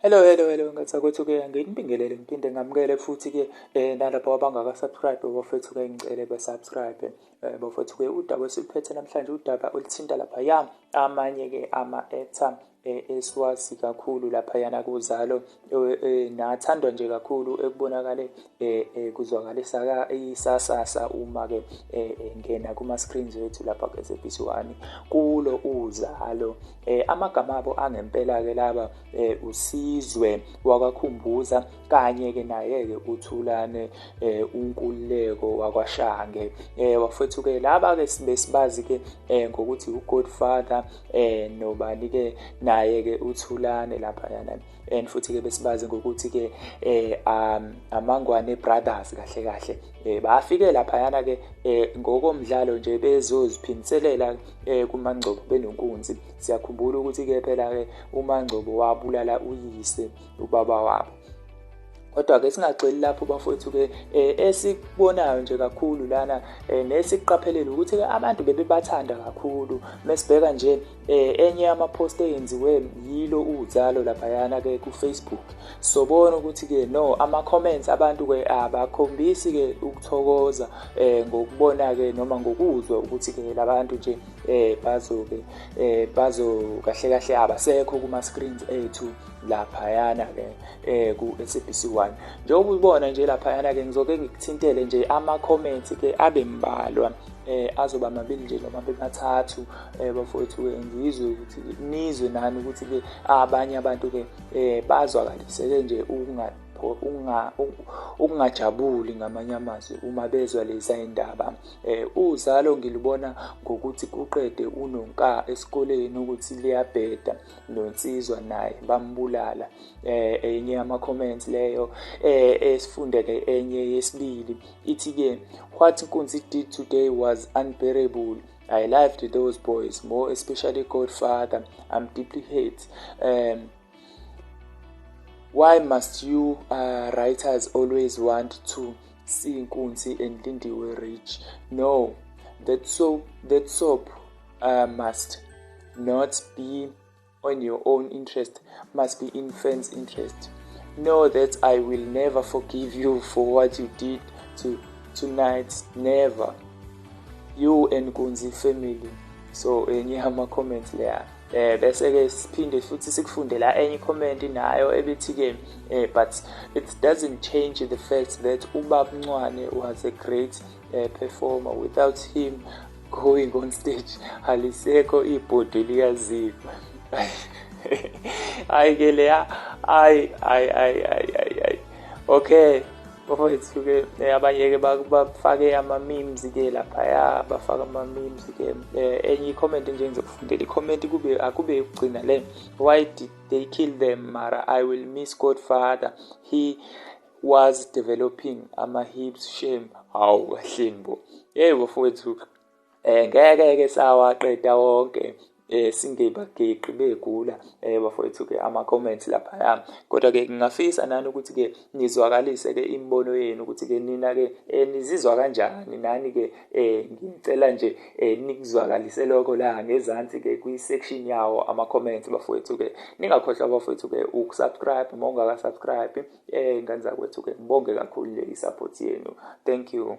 Hello, hello, hello, ngathakwethu-ke nginibingelele ngiphinde ngamukele futhi-ke nalabo abangaka-subscribe bafethu-ke ngicele ba-subscribe. Bafethu-ke udaba esiluphethe namhlanje udaba oluthinta laphaya amanye-ke ama-actor esiwazi kakhulu laphayana kuZalo, nathandwa nje kakhulu, ekubonakale kuzwakalisa isasasa uma-ke engena kuma-screens wethu lapha ku-SABC 1 kulo Uzalo. Amagama abo angempela-ke laba uSizwe wakaKhumbuza kanye-ke naye-ke uThulane uNkululeko wakwaShange. Bafowethu-ke laba-ke besibazi-ke ngokuthi uGodfather nobani-ke naye-ke uThulane laphayana, and futhi-ke besibazi ngokuthi-ke amaNgwane Brothers. Kahle kahle bafike laphayana-ke ngokomdlalo nje bezoziphindiselela kuMangcobo benoNkunzi. Siyakhumbula ukuthi-ke phela-ke uMangcobo wabulala uyise, ubaba wabo. Kodwa-ke singagxili lapho bafowethu-ke, esikubonayo nje kakhulu lana nesikuqaphelele ukuthi-ke abantu bebebathanda kakhulu. Mesibheka nje enye yama-post eyenziwe yilo Uzalo laphayana-ke ku-Facebook, sobona ukuthi-ke no ama-comments abantu-ke abakhombisi-ke ukuthokoza ngokubona-ke noma ngokuzwa ukuthi-ke labantu nje bazoke bazo kahle kahle abasekho kuma-screens ethu laphayana-ke ku-SABC 1. Njengoba ubona nje laphayana-ke, ngizoke ngikuthintele nje ama-comments-ke abe mbalwa, azoba mabili nje noma mathathu bafowethu-ke, ngizwe ukuthi nizwe nani ukuthi-ke abanye abantu-ke bazwakaliseke nje ukungajabuli, ngamanye amazwi, uma bezwa lezi indaba. Uzalo ngilubona ngokuthi kuqede uNonka esikoleni ukuthi liyabheda, noNsizwa naye bambulala. Enye yama-comments leyo. Esifunde-ke enye yesibili, ithi-ke, "What Nkunzi did today was unbearable. I loved those boys, more especially Godfather. I'm deeply hurt. Why must you writers always want to see Nkunzi and Lindiwe rich? No, that soap must not be on your own interest, must be in fans' interest. Know that I will never forgive you for what you did to tonight. Never. You and Nkunzi family." So enye yama-comments leya. Bese ke siphinde futhi sikufunde la enye comment nayo ebithi ke, "But it doesn't change the fact that ubaba Ncwane was a great performer. Without him going on stage, alisekho ibhodi likaziko." Hayi ke leya, hayi hayi hayi hayi hayi. Okay bafowethu ke, abanye ke bafake ama-memes ke laphaya, bafaka ama-memes ke. Enye i-comment nje, ngizokufundela i-comment kube akube ukugcina le. "Why did they kill them mara? I will miss Godfather. He was developing ama-hips, shame." Hawu, kahleni bo. Hey bafowethu, ngeke ke sawaqeda wonke, singebageqi begula bafowethu ke ama comments laphaya. Kodwa ke ngingafisa nani ukuthi ke nizwakalise ke imibono yenu ukuthi ke nina ke nizizwa kanjani nani ke. Ngicela nje nikuzwakalise lokho la ngezansi ke kwi section yawo ama comments bafowethu ke. Ningakhohlwa bafowethu ke ukusubscribe uma ungaka subscribe. Ngane zakwethu ke, ngibonge kakhulu le support yenu. Thank you.